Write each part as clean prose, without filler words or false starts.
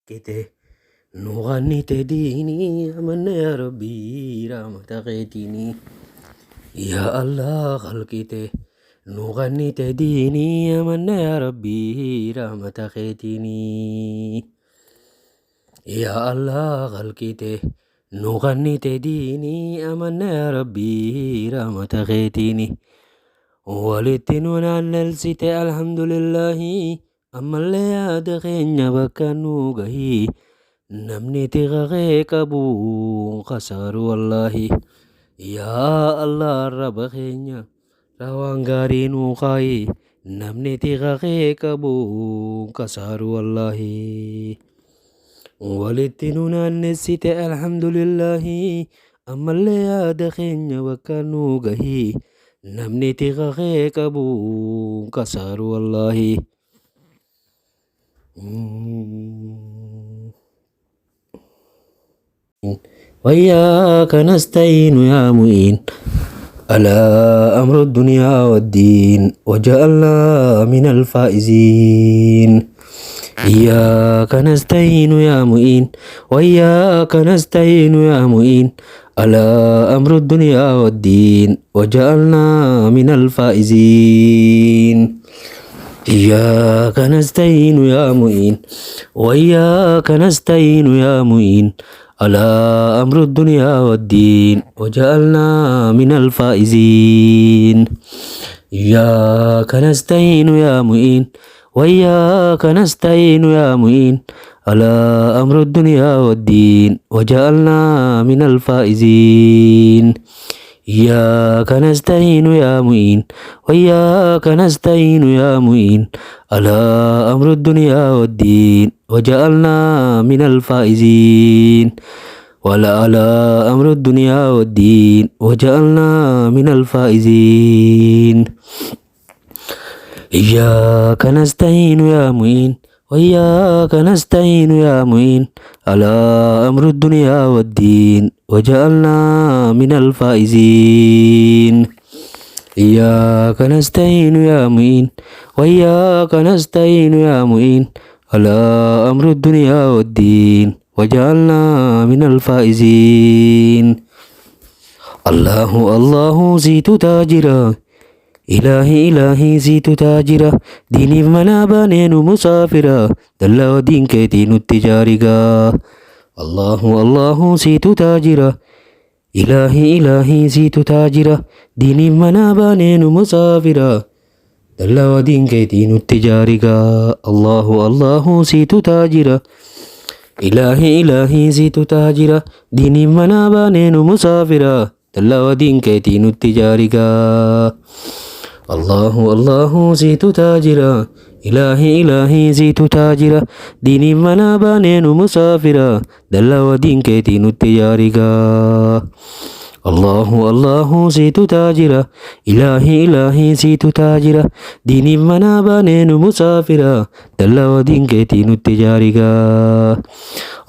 Qite nu kannite diinii amanna yaa Rabbii rahmata keetiinii. Yaa Allah khalqite nu kannite diinii amanna yaa Rabbii rahmata keetiinii. Yaa Allah khalqite nu kannite diinii amanna yaa Rabbii rahmata keetiinii. Walitti nu naannessite alhamdulillaahi, ammallee yaada keenya bakka nu gahi. Namni tika kee qabu kasaaru wallaahi. Yaa Allah raba keenya rawaan gaarii nuu kaayi. Namni tika kee qabu kasaaru wallaahi. Walitti nu naannessite alhamdulillaahi, ammallee yaada keenya bakka nu gahi. Namni tika kee qabu kasaaru wallaahi. وإياك نستعين يا معين على أمر الدنيا والدين وجعلنا من الفائزين. إياك نستعين يا معين وإياك نستعين يا معين على أمر الدنيا والدين وجعلنا من الفائزين. إياك نستعين يا معين وإياك نستعين يا معين على أمر الدنيا والدين وجعلنا من الفائزين. إياك نستعين يا معين وإياك نستعين يا معين على أمر الدنيا والدين وجعلنا من الفائزين. إياك نستعين يا معين وإياك نستعين يا معين على أمر الدنيا والدين وجعلنا من الفائزين. ولا على أمر الدنيا والدين وجعلنا من الفائزين. إياك نستعين يا معين وإياك نستعين يا معين على أمر الدنيا والدين وجعلنا من الفائزين. إياك نستعين يا معين وإياك نستعين يا معين على أمر الدنيا والدين وجعلنا من الفائزين. الله الله زيت تاجرا إلهي إلهي زيت تاجرا ديني منا بانين مسافرا دلا ودين كيتين التجارقا. الله الله زيت تاجرا إلهي إلهي زيت تاجرا ديني منا بانين مسافرا دلا ودين كيتين التجارقا. الله الله زيت تاجرا إلهي إلهي زيت تاجرا ديني منا بانين مسافرا دلا ودين كيتين التجارقا. الله الله زيت تاجرا إلهي إلهي زيت تاجرا ديني منا بانين مسافرا دلا ودين كيتين التجارقا. الله الله زيت تاجرا إلهي إلهي زيت تاجرا ديني منا بانين مسافرا دلا ودين كيتين التجارقا.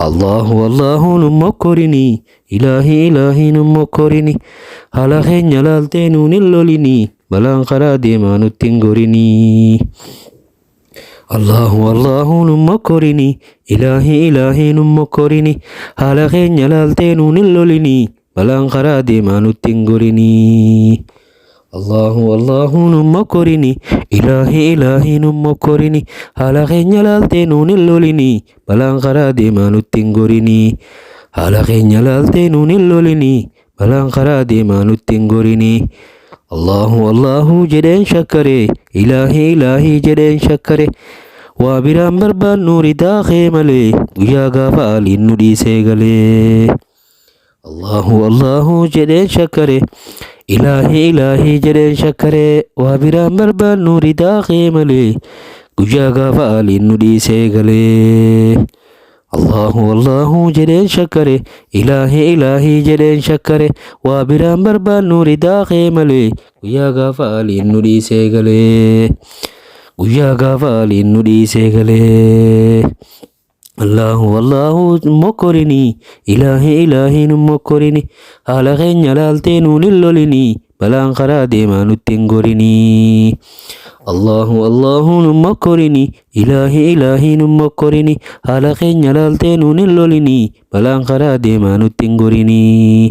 الله الله نمكرني إلهي إلهي نمكرني هلا خين لالتين نلولني بلان خرا ديما نتنغرني. الله الله نمكرني إلهي إلهي نمكرني هلا خين لالتين نلولني بلان خرا ديما نتنغرني. الله الله نمكرني إلهي إلهي نمكرني هلا خين لالتين نلولني بلان خرا ديما نتنغرني. هلا خين لالتين نلولني بلان خرا ديما نتنغرني. الله الله جدين شكري إلهي إلهي جدين شكري وابرام بربان نوري داخي ملي ويا غفالي نودي سيغلي. الله الله جدين شكري إلهي إلهي جدين شكري وابرام بربان نوري داخي ملي ويا غفالي نودي سيغلي. الله الله جدين شكري إلهي إلهي جدين شكري وابرام بربان نوري داخي ملي ويا غفالي نودي سيغلي. ويا غفالي نودي سيغلي. الله الله مكرني إلهي إلهي نمكرني هلا خين لالتين نلولني Balaan karaa deemaa nutti hin gorinii. Allahu Allahu nun mokkorini, Ilaahi Ilaahi nun mokkorini, haala keenya laaltee nuun hin lolini, balaan karaa deemaa nutti hin gorini.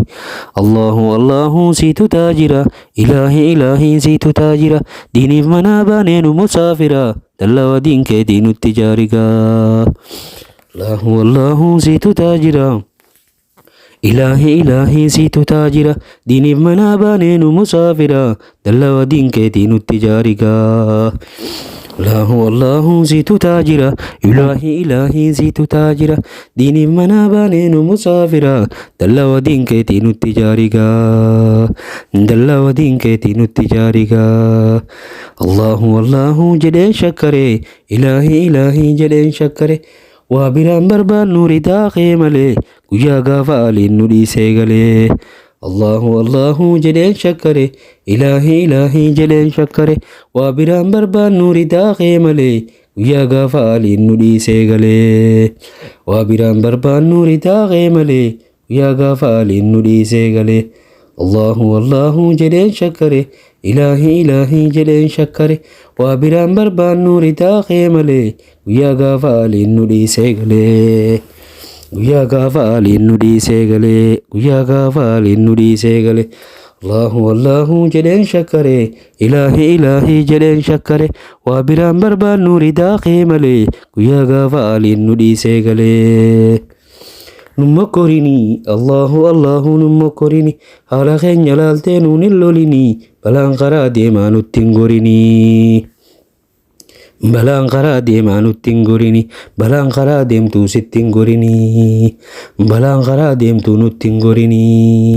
Allahu Allahu siitu taajira, Ilaahi Ilaahi siitu taajira, diiniif manaa baanee nu musaafira, dallawa diin keetii nutti jaarigaa. Allahu Allahu siitu taajira. Ilaahi Ilaahi siitu taajira, diiniif manaa baanee nu musaafira, dallawa diin keetii nutti jaarigaa. Allahu Allahu siitu taajira, Ilaahi Ilaahi siitu taajira, diiniif manaa baanee nu musaafira, dallawa diin keetii nutti jaarigaa. Dallawa diin keetii nutti jaarigaa. Allahu Allahu jedheen shakkare, Ilaahi Ilaahi jedheen shakkare. Waa biraan barbaannu ridaa kee malee, guyyaa gaafa aliin nu dhiisee galee. Allahu Allahu jedheen shakkare, Ilaahi Ilaahi jedheen shakkare. Waa biraan barbaannu ridaa kee malee, guyyaa gaafa aliin nu dhiisee galee. Waa biraan barbaannu ridaa kee malee, guyyaa gaafa aliin nu dhiisee galee. Allahu Allahu jedheen shakkare, Ilaahi Ilaahi jedheen shakkare. Waa biraan barbaannu ridaa kee malee, guyyaa gaafa aliin nu dhiisee galee. Guyyaa gaafa aliin nu dhiisee galee. Guyyaa gaafa aliin nu dhiisee galee. Allahu Allahu jedheen shakkare, Ilaahi Ilaahi jedheen shakkare. Waa biraan barbaannu ridaa kee malee, guyyaa gaafa aliin nu dhiisee galee. Nun mokkorini, Allahu Allahu nun mokkorini, haala keenya laaltee nuun hin lolini, balaan karaa deemaa nutti hin gorini. Balaan karaa deemaa nutti hin gorini, balaan karaa deemtuu sitti hin gorini, balaan karaa deemtuu nutti hin gorini.